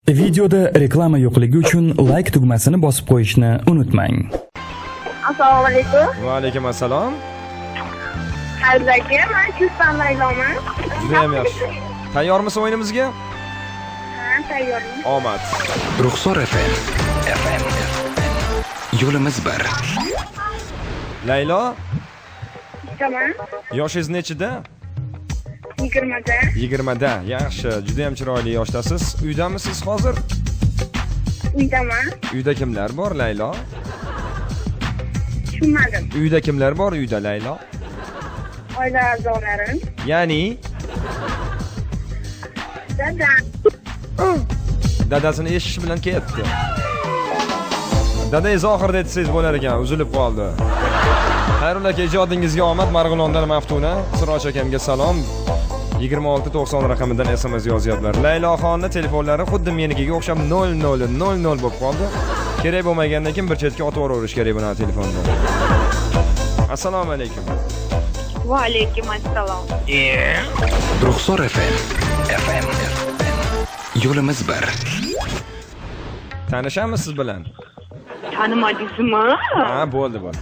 Videoda reklama yo'qligi uchun like tugmasini bosib qo'yishni unutmang. Assalomu alaykum. Va alaykum assalom. Xayr aka, men Chustdan Layloman. Juda ham yaxshi. Tayyormisiz o'yinimizga? Ha, tayyorman. Omad. Ruxsor FM. FM. Yo'limiz bir. Laylo, Tamam. yoshingiz nechida? 20da. 20 da. Yaxshi, juda ham chiroyli yoshdasiz. Uydamisiz hozir? Uydaman. Uyda kimlar bor, Laylo? Tushunmadim. Uyda kimlar bor uyda, Laylo? Oila a'zolarim. Ya'ni Dadam. Dadasini eshitishi bilan ketdi. Dadangiz oxirida aytsangiz bo'lar ekan, uzilib qoldi. Xayrulla aka, ijodingizga omad. Marg'ilondan Maftuna, Siroj akamga salom. 2690 raqamidan SMS yozyaptilar. Layloxonni telefonlari xuddi menikiga o'xshab 0000 bo'lib qoldi. Kerak bo'lmagandan keyin bir chetga otib yuraverish kerak bunaqa telefonni. Assalomu alaykum. Va alaykum assalom. Ruxsor FM. FM. Yo'limiz bir. Tanishamiz siz bilan? Tanimadingizmi? Ha, bo'ldi, bo'ldi.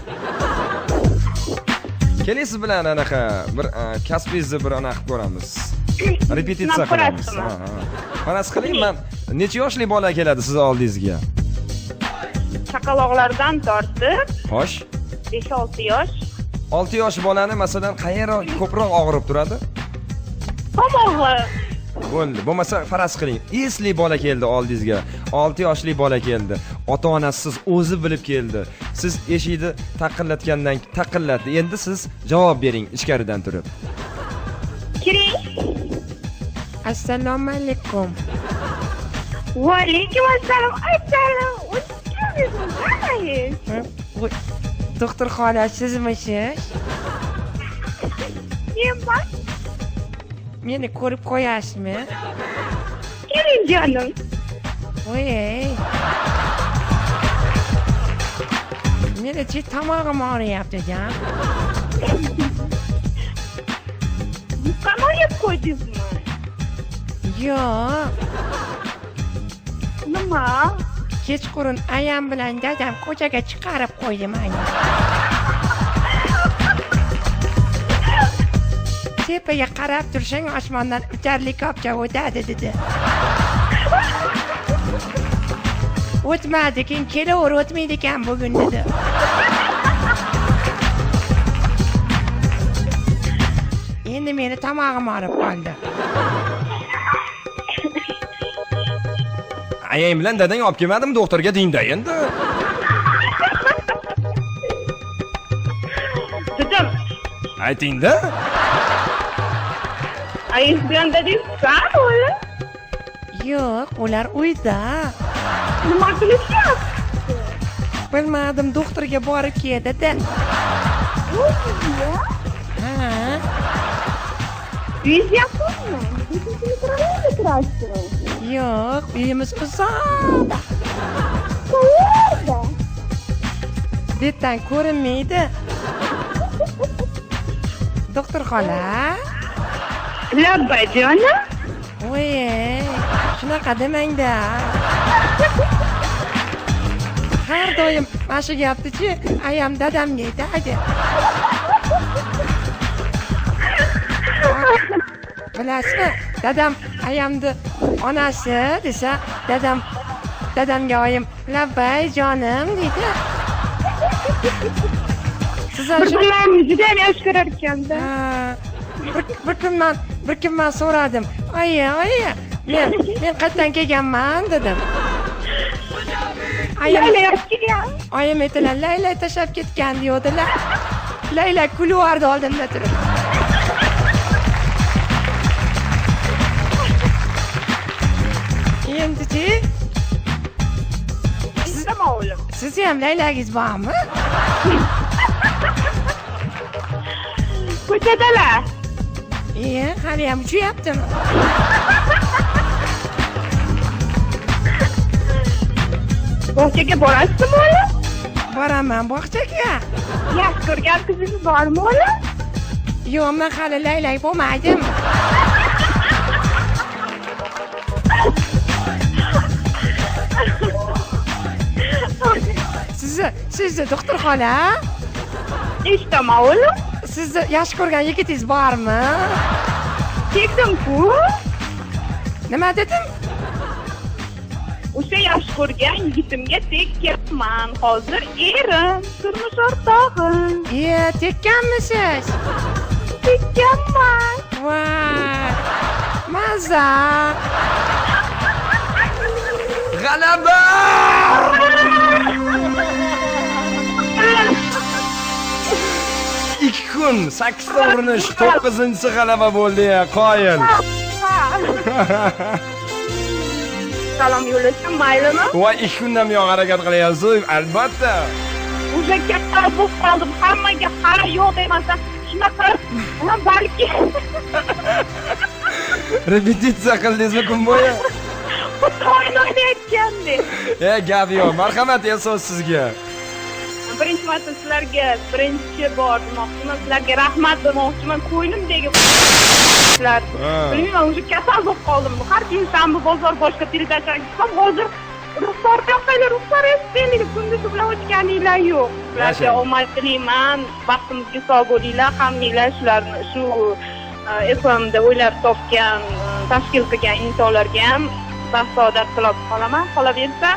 Keling, siz bilan anaqa bir kasbingizni bir anaqa qilib ko'ramiz. Repetitsiya qilamiz. Ha, ha. Faraz qiling, man necha yoshli bola keladi sizni oldingizga? Chaqaloqlardan tortib Xo'sh. 5-6 yosh. 6 yosh bolani masalan qayeri ko'proq og'rib turadi? Tomog'i. Bo'ldi. Bo'lmasa faraz qiling, esli bola keldi oldingizga. 6 yoshli bola keldi. Ota-onasiz o'zi bilib keldi. Siz eshikni taqillatgandan taqillatdi. Endi siz javob bering ichkaridan turib. Kiring. Assalomu alaykum. Va alaykum assalom. Assalom. Doktor xola, sizmisiz? Kim? Meni ko'rib qo'yasizmi? Kiring jonim. Voy. Meni chi tomog'im og'riyapti jon. Mukammal yeb qo'ydingizmi? Yo'q. Nima? Kechqurun ayam bilan dadam ko'chaga chiqarib qo'ydi meni. Tepaga qarab tursang osmondan uchar likopcha o'tadi dedi. O'tmadi, keyin kelaver o'tmaydi ekan bugun dedi. Endi meni tomog'im og'rib qoldi. Ayang bilan dadang olib kelmadimi doktorga dengda endi? Dedim. Aytingda. Ayang bilan dadangiz sal o'g'lim. Yo'q, ular uyda. Nima qilishyapti? Bilmadim, doktorga borib keldi-da. Ha. Uyingiz yaqinmi? Turasiz? Yo'q, uyimiz uzoqda. Qayerda? Bu yerdan ko'rinmaydi. Doktor xola. Labbay jonim. Voy, shunaqa demangda. Har doim mana shu gapni-chi ayam dadamga aytadi. Bilasizmi, dadam ayamni onasi desa, dadam dadamga oyim labbay jonim deydi. Siz ham shu Bir-birlarini juda ham yaxshi ko'rar ekanda. Bir kun man so'radim. Oyi, oyi, men qayerdan kelganman dedim. Oyim aytdilar, Layla tashlab ketgan deyodilar. Layla kulyuvardi oldimda turib. Endi-chi? Sizni ham Laylangiz bormi? Ko'chadalar. Hali ham uchyaptimi? Bog'chaga borasizmi o'g'lim? Boraman bog'chaga. Yaxshi ko'rgan qizingiz bormi o'g'lim? Yo'q, men hali laylak bo'lmadim. Sizni doktor xola, Eshitaman, o'g'lim. Sizni yaxshi ko'rgan yigitingiz bormi? Tegdim-ku. Nima dedim? O'sha yaxshi ko'rgan yigitimga tekkanman. Hozir erim, turmush o'rtog'im. Iye, tekkanmisiz? Tekkanman. Voy. Maza. G'alaba! Ikki kun, 8 ta urinish, 9-inchisi g'alaba bo'ldi, ya, qoyil. Salom yo'llasam maylimi? Voy, 2 kundan buyon harakat qilyapsiz, albatta. O'sha katta bo'lib qoldim. Hammaga ha yo'q demasam, shunaqa ha, balki Repetitsiya qildingizmi kun bo'yi? Xitoyni o'ynayotgandek. Gap yo'q. Marhamat, so'z sizga. Birinchi marta sizlarga birinchi bor demoqchiman, sizlarga rahmat demoqchiman. Ko'nglimdagi sizlar. Bilmayman, уже kasal bo'lib qoldim. Har kun shanba bozor boshqa передача ga chiqsam, hozir Ruxsor yoqanglar, Ruxsor eshitaylik, kunduzi bilan o'chganinglar yo'q. Sizlarga omad tilayman, baxtimizga sog' bo'linglar, hammanglar shularni shu FMda o'ylab topgan, tashkil qilgan insonlarga ham baxt saodat tilab qolaman. Qolaversa,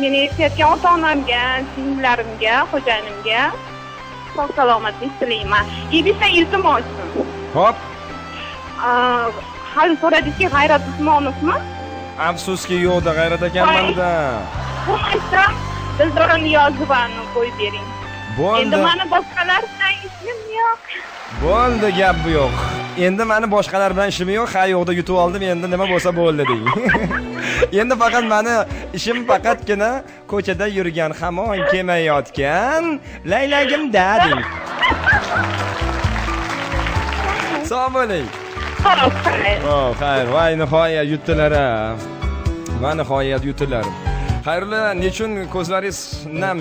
meni eshitayotgan ota-onamga, singillarimga, xo'jayinimga sog' salomatlik tilayman. Bitta iltimosim. Hop. Hali so'radingizki, G'ayrat Usmonovmi? Afsuski yo'qda G'ayrat akamda. Bo'lmasa, Dildora Niyozovani qo'yib bering. Bo'ldi. Endi meni boshqalar bilan ishim yo'q. Bo'ldi, gap yo'q. Endi meni boshqalar bilan ishim yo'q. Ha, yo'qda yutib oldim, endi nima bo'lsa bo'ldi deng. Endi faqat meni ishim faqatgina ko'chada yurgan, hamon kelmayotgan laylagimda deng. Sog' bo'ling. Oh, xayr, voy nihoyat yutdilar. Va nihoyat yutdilar. Xayrli, nechun ko'zlaringiz nam?